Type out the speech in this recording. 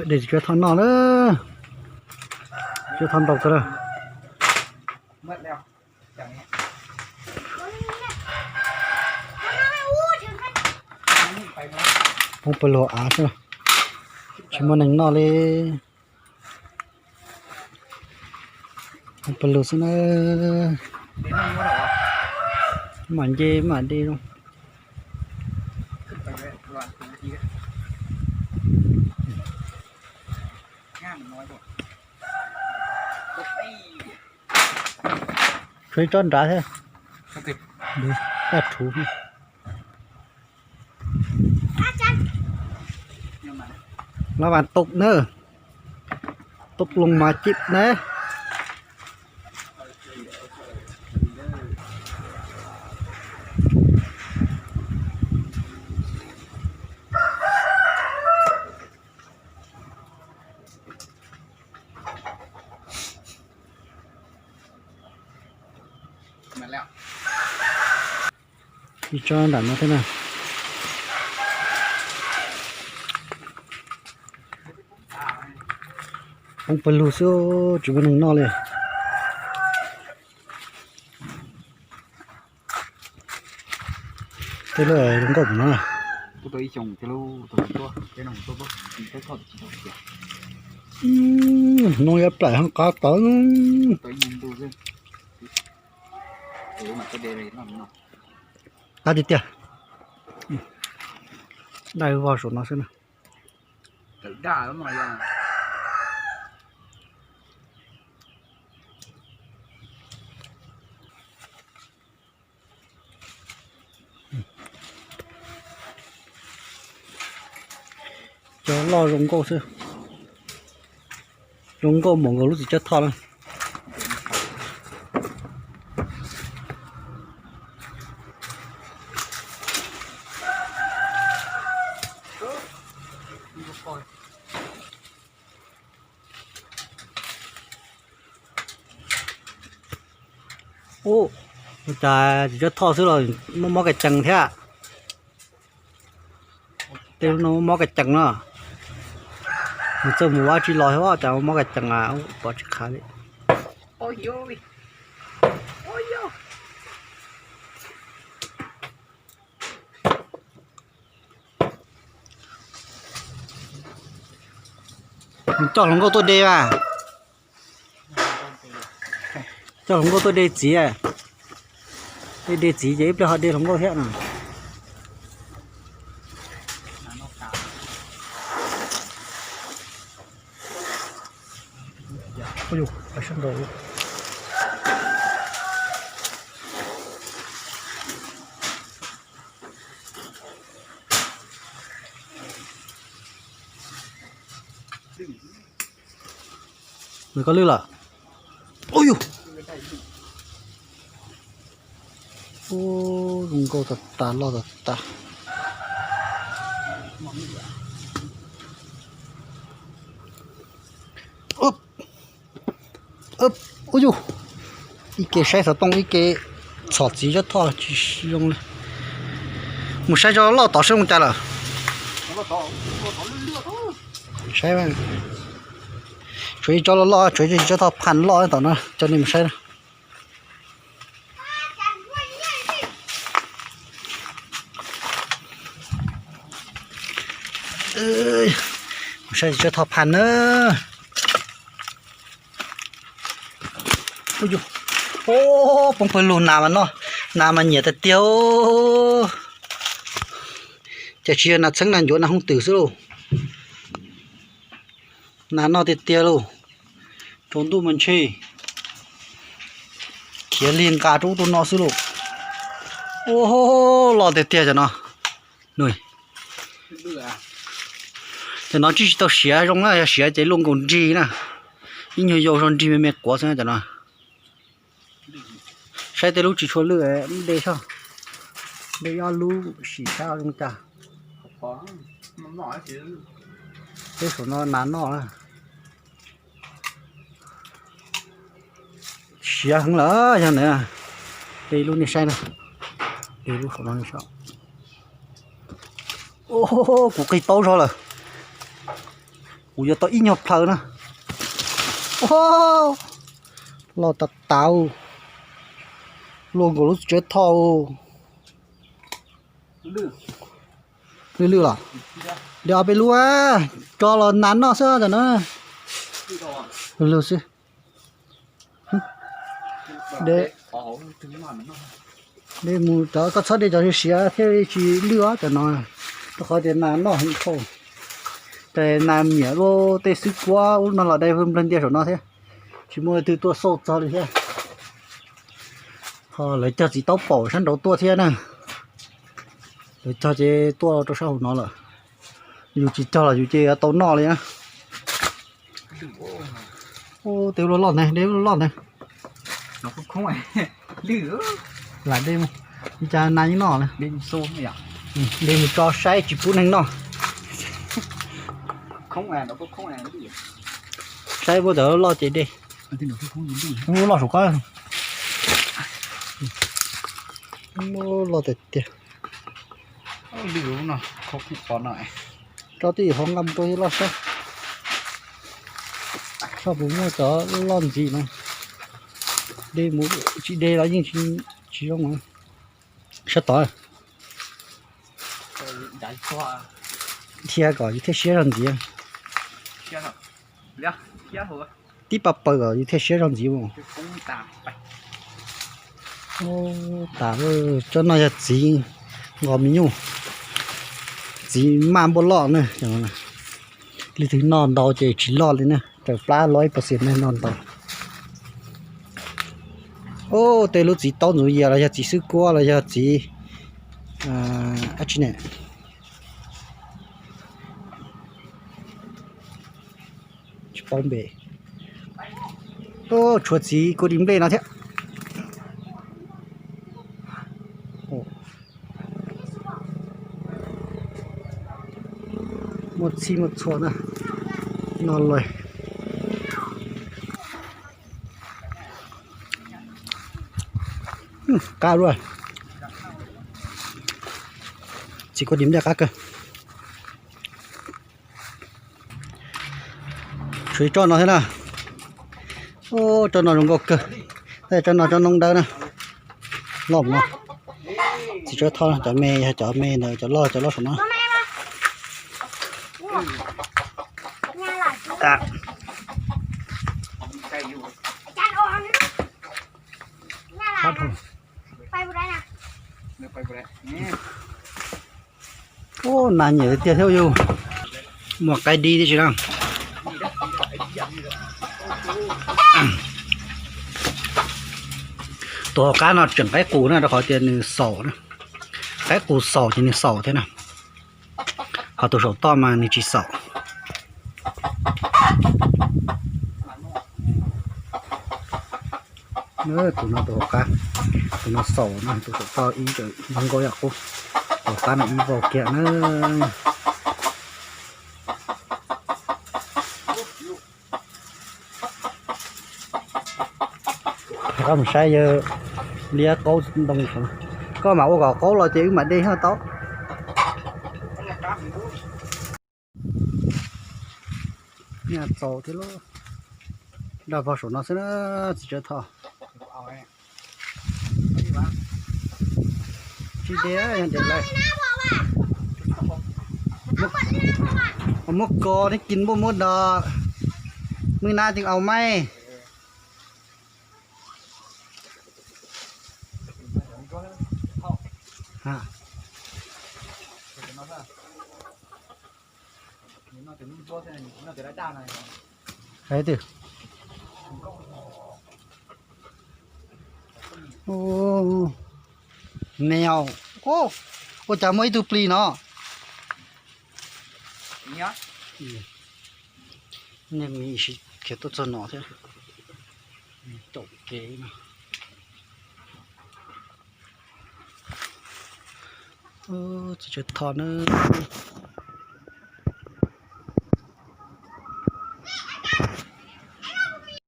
De tsis tshua thoj noj na, tsis tshua thoj ntau kawg na. Poob pawg lug av xwb, tsis muaj neeg noj li. Poob pawg lug xwb na. Mam nce mam de zoo. Tshuav ib tsob nrad thiab. Daj rhuv. Lá vas tụt na, tụt loo mas cim na. Ib tsob nram no thiab na. Poob pawg lug xwb, tsis muaj neeg noj li. Tej lub zoo nkauj no. Noo yuav plaim hab qab tawv. Qab tiag tiag. Daj vog saum no xwb na. Cov loj zoo nkauj xwb, zoo nkauj npaum nkaus lub txiv tsawb thoj na. Ub, ua cas txiv tsawb thoj xwb los muaj mob kas cees thiab. Tej lub no muaj mob kas cees no. Nws txawj mus ua tsi los thiab cas muaj mob kas cees, pom tsis khav li. Nws coj hluas nkauj tuaj de mas. Coj hluas nkauj tuaj de txiv. De, de txiv ces ib pliag ho de hluas nkauj thiab no. Nws koj lwj lawm. Ub yus. Ub, zoo nkauj tas tas, loj tas tas. Ub yus, ib ke saib xov tooj ib ke txhom txiv tsawb thoj tsis zoo li. Mus saib tsob loj tod saib zoo cas lawm. Saib, tshuav ib tsob loj loj, tshuav ib tsob thoj phaj loj tom no coj nej mus saib na. Mus saib tsob thoj phaj na. Ub, poob pawg lug, nas mas noj, nas mas nyiam tiag tiag. Ces tsis yog nas txheeb nas ncuav nas hooj twm xwb lauj. Nas noj tiag tiag lauj. Tsaus ntuj mas ntshe khiav lig nqa rau ub rau no xwb lauj. Ub, loj tiag tiag cov no. Cov no tsis tsis tau siav zoo na, yog siav ces luaj nkaus nrig na. Ib nyuag yau zog nrig me me quav xwb na cov no. Saib tej lub tsis tshua lwj, de soj, de ob lub sim saib zoo cas. Peb saum no nas noj na. Siav heev lawm yog na. De lub nej saib na. De lub saum no nej saib. Kuv qig taub zog lawm. Kuv yuav tau ib nyuag plhaw na. Loj tas tas, luaj nkaus lub tsev thoj. Lwj lwj los? Dej peb lub, tso los nas noj xwb tam no. Lwj xwb. Dej, dej mus cov koj txhob de cov siav siav thiaj li tsis lwj os cov no, rau qhov tias nas noj heev dhau. Ces nas miam luaj tej xwb kuab ub no los dai nplawg ntias saum no thiab, tsis muaj leej twg tuaj xauj txog li thiab. Ho lawv cog txiv taub paum sab nraud tuaj thiab na. Lawv cog ces tuaj rau sab hauv no lawm. Yus tsis cog los yus ces yuav tau noj li na. Ub, tej loj loj ntag, dej loj loj ntag. Lam dej, cas nas yeej noj, dej mus tso saib tsis pub neeg noj. Saib puab cov loj ces dej. Ub, loj saum ko. Loj tiag tiag. Tso twj ywm hauv nqa mus rau loj saib. Soj puas muaj cov loj ntxiv no. De mus tsis de los yeej tsis zoo. Sab tod dhia kom yus thiaj siab zog ntxiv. Tib pab paws kom yus thiaj siab zog ntxiv mus. Tas, cov no yog txiv nqos me nyuj, txiv maj npua loj na. Leej twg noj ntau ces tsis loj li na, raws plab loj ib puas xiam neeg noj ntau. Ub, tej lub txiv taub ntxuav yias los yog txiv xwb kuab los yog txiv dab tsi ne. Tsis paub npe. Tshuav txiv kua dis nplej no thiab. Muaj txhij muaj txhua na. No lawm. Qab dua. Txiv kua dis nplej qab kawg. Tshuav ib tsob no thiab na. Ub, tsob no zoo nkauj kawg. Tsob no tsob noob dawb na. Loj no. Txiv tsawb thoj, cov me yog cov me ntawd, cov loj cov loj saum no. Ub, nas nyiam tiag thiab yus. Muaj qaib dib tib si na. Tus hauv qab no tseem qaib qus na rau qhov tias nws xaus na. Qaib qus xaus ces nws xaus thiab na. Ho tus saum toj mas nws tsis xaus. Tus no tus hauv qab, tus no xaus na, tus saum toj ib zoo nkauj yam qub. Tus hauv qab no ib vau kiag na. Koj mus saib yawg liab qaub ntoo saud. Koj mam ua kom qaub los ces wb mam de thiaj tau. Txaus thiab lauj. Dag vog saum no xwb na, txiv tsawb thoj. Tsis de, yog de lawm. Muab kos thiab kis npuaj muab dos, mws nab tseem aus maij. Hais tias mèo, ua cas muaj ib tug plis no. Nej mus ib sim khiav tuaj txog no thiab. Taum kev no. Txiv tsawb thoj na.